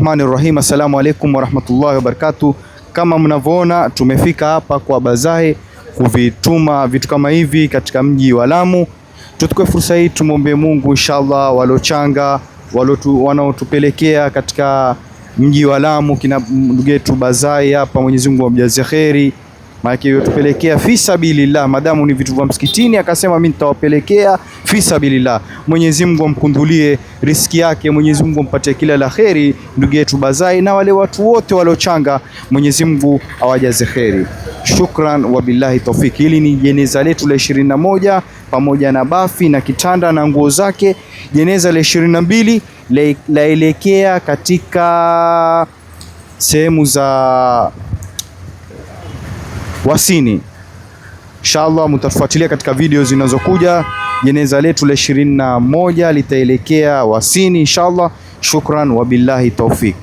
Rahmani Rahim. Assalamu alaikum warahmatullahi wabarakatuh. Kama mnavyoona tumefika hapa kwa Bazahe kuvituma vitu kama hivi katika mji wa Lamu. Tuchukue fursa hii tumwombe Mungu inshallah, walochanga wanaotupelekea katika mji wa Lamu, kina ndugu yetu Bazahe hapa, Mwenyezi Mungu amjazie kheri, maana yotupelekea fi sabilillah, madamu ni vitu vya msikitini, akasema mimi nitawapelekea fi sabilillah. Mwenyezi Mungu amkundulie riski yake, Mwenyezi Mungu ampatie kila la kheri ndugu yetu Bazai na wale watu wote waliochanga, Mwenyezi Mungu awajaze kheri. Shukran wabillahi taufiki. Hili ni jeneza letu la 21 pamoja na bafi na kitanda na nguo zake. Jeneza la 22 laelekea katika sehemu za Wasini. Inshallah mtafuatilia katika video zinazokuja. Jeneza letu la 21 litaelekea Wasini inshallah. Shukran wabillahi taufik.